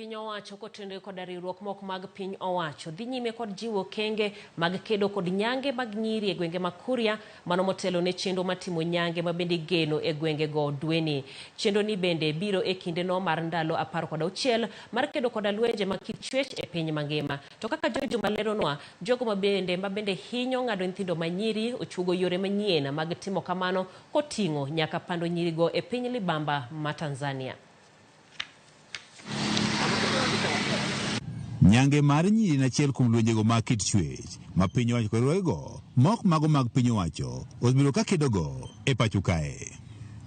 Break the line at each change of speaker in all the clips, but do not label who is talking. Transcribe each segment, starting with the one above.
Piny owacho kotenore koda riwruok moko mag piny owacho dhi nyime kod jiwo okenge mag kedo kod nyange mag nyiri e gwenge mag Kuria mano motelo ne chenro mar timo nyange ma bende igeno e gwenge go dweni. Chenro ni bende biro e kinde no mar ndalo 16 mar kedo koda lwenje mag kit chwech e piny mangima. To kaka Joy Juma leronwa, jogo ma bende hinyo ng'ado nyithindo ma nyiri ochuogo yore manyien mag timo kamano koting'o nyaka pando nyirigo e piny libamba ma Tanzania.
Nyange mar nyiri en achiel kuom lwenjego mag kit chwech ma piny owacho kod riwruogego mok mago mag piny owacho osebedo ka kedogo e pacho kae.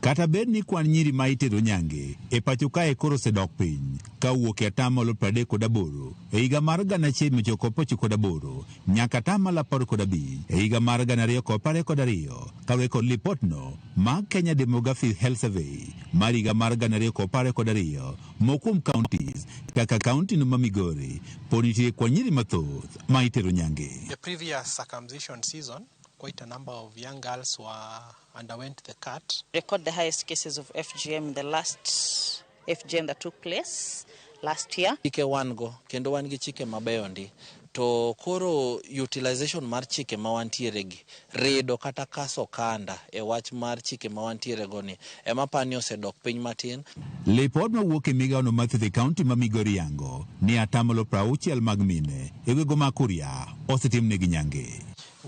Kata bed ni kwan nyiri ma itero nyange e pacho kae koro osedok piny ka owuok e atamalo 38 e higa mar 1998 nyaka atamalo 15 e higa mar 2022 kaluwore kod lipotno mag Kenya Demographic Health Survey mar higa mar 2022. Moko kuom counties kaka kaunti no ma Migori pod nitie kwan nyiri mathoth ma itero nyange.
The previous circumcision season, quite a number of young girls were underwent the cut.
Record the highest cases of FGM in the last FGM that took place last year.
Chike wan go kendo wan gi chike mabeyo ndi to koro utilization mar chike ma wantiere gi rido kata kaso kanda e wach mar chike ma wantiere go ni ema pani osedok piny matin.
Lipot mawuok e migawono mar thieth e kaunti ma Migori yango ni atamalo 60 mag mine e gwenge mag Kuria osetimnegi nyange.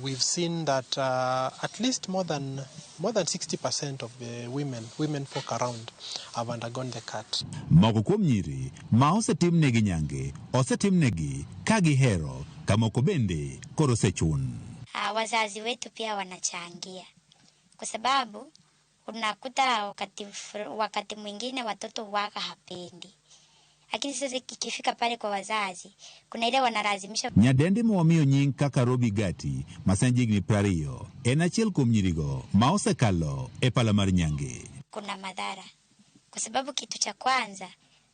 We've seen that at least more than 60% of the women folk around have undergone the cut.
Moko kuom nyiri ma osetimnegi nyange osetimnegi ka gihero ka moko bende koro osechun.
Wazazi wetu pia wanachangia kwa sababu unakuta wakati mwingine watoto waka hapendi, lakini sasa ikifika pale kwa wazazi kuna ile wanalazimisha.
Nyadendi mawamiyo nying kaka Robi Gati masani higni 20 en achiel kuom nyirigo ma osekalo e pala mar nyange.
Kuna madhara kwa sababu kitu cha kwanza,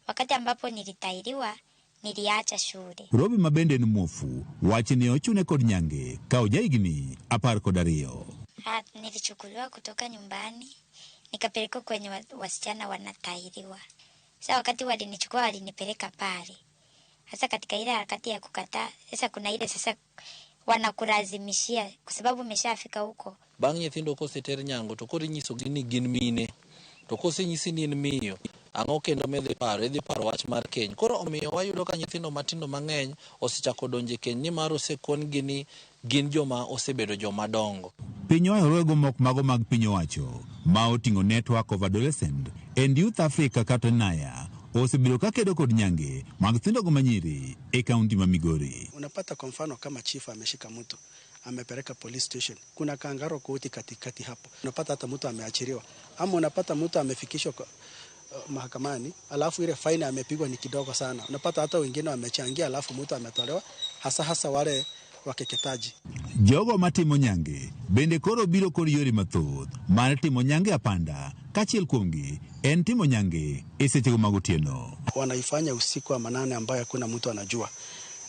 wakati ambapo nilitahiriwa niliacha shule.
Robi ma bende en muofu wacho ni ochune kod nyange ka oja higni 12.
Nilichukuliwa kutoka nyumbani nikapelekwa kwenye wasichana wanatahiriwa. Sasa wakati walinichukua walinipeleka pale. Sasa katika ile harakati ya kukataa, sasa kuna ile sasa wanakulazimishia kwa sababu umeshafika huko.
Bang' nyithindo koseter nyango to koro inyisogi ni gin mine to kosenyisi ni in miyo ang'o kendo midhi paro idhi paro wach mar keny koro omiyo wayudo ka nyithindo matindo mang'eny osechako donjo e keny nimar osekon-gi ni gin joma osebedo joma dongo.
Piny owacho riwruoge mok mago mag piny owacho ma oting'o Network of Adolescent and Youth Africa kata NAYA osebedo ka kedo kod nyange mag nyithindogo manyiri e kaunti ma Migori.
Unapata kwa mfano kama chifu ameshika mtu amepeleka police station, kuna kangaroo court katikati hapo, unapata hata mtu ameachiliwa, ama unapata mtu amefikishwa mahakamani, alafu ile faini amepigwa ni kidogo sana. Unapata hata wengine wamechangia, alafu mtu ametolewa, hasa hasa wale wakeketaji.
Jogo matimo nyange bende koro biro kod yore mathoth mar timo nyange apanda kaachiel kuomgi en timo nyange e sechego mag otieno.
Wanaifanya usiku wa manane ambayo hakuna mtu anajua,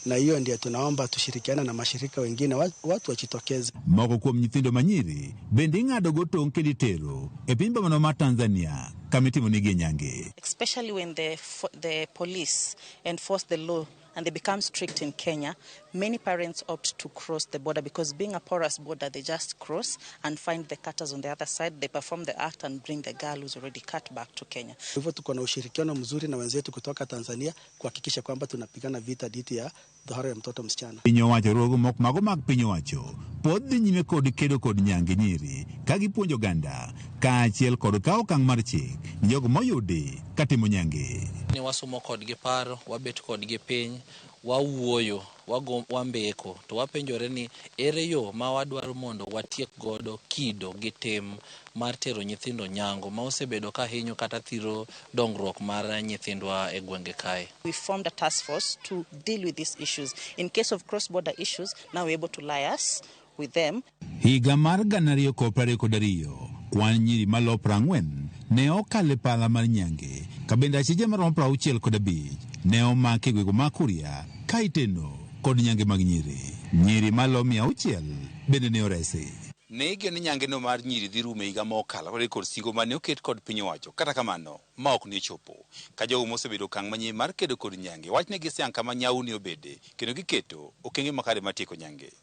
na hiyo ndio tunaomba tushirikiane na mashirika wengine, watu wajitokeze.
Moko kuom nyithindo manyiri bende ing'ado go tong' kendo itero e piny bomano mar Tanzania kama itimonigie nyange.
Especially when the police enforce the law and they become strict in Kenya, many parents opt to cross the border because, being a porous border, they just cross and find the cutters on the other side. They perform the act and bring the girl who's already cut back to Kenya.
Hivyo tuko na ushirikiano mzuri na wenzetu kutoka Tanzania kuhakikisha kwamba tunapigana vita dhidi ya tohara ya mtoto msichana.
Piny owacho riwruoge moko mago mag piny owacho pod dhi nyime kod kedo kod nyange nyiri ka gipuonjo oganda kaachiel kod kawo okang' mar chik ni jogo moyudi katimo nyange.
Ni wasumo kodgi paro wabet kodgi piny wawuoyo wago wambeko to wapenjore ni ere yo ma wadwaro mondo watiek godo kido gi tim mar tero nyithindo nyango ma osebedo ka hinyo kata thiro dongruok mar nyithindwa e gwenge kae.
We formed a task force to deal with these issues. In case of cross-border issues, now we're able to liaise with them.
Higa mar 2022 kwan nyiri malo 40 ne okalo e pala mar nyange ka bende achije maromo 65 ne omaki e gwenge mag Kuria ka iteno kod nyange mag nyiri. Nyiri malo 600 bende ne oresi. Ne igeno ni nyangeno mar nyiri dhi rumo e higa mokalo kaluwore kod singo mane oket kod piny owacho. Kata kamano, ma ok ne ochopo. Ka jogo mosebedo okang' manyien mar kedo kod nyange wach ne giseyang kama nyau ne obede kendo giketo okenge makare mar tieko nyange.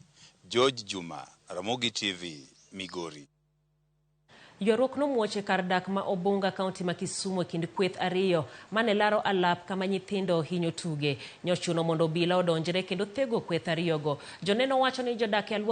George Juma, Ramogi TV, Migori.
Ywaruok nomuoch e kar dak ma Obunga, kaunti ma Kisumu e kind kweth ariyo mane laro alap kama nyithindo hinyo tuge. Nyochuno mondo obila odonjre kendo thego kweth ariyogo. Joneno wacho ni jodak e alwora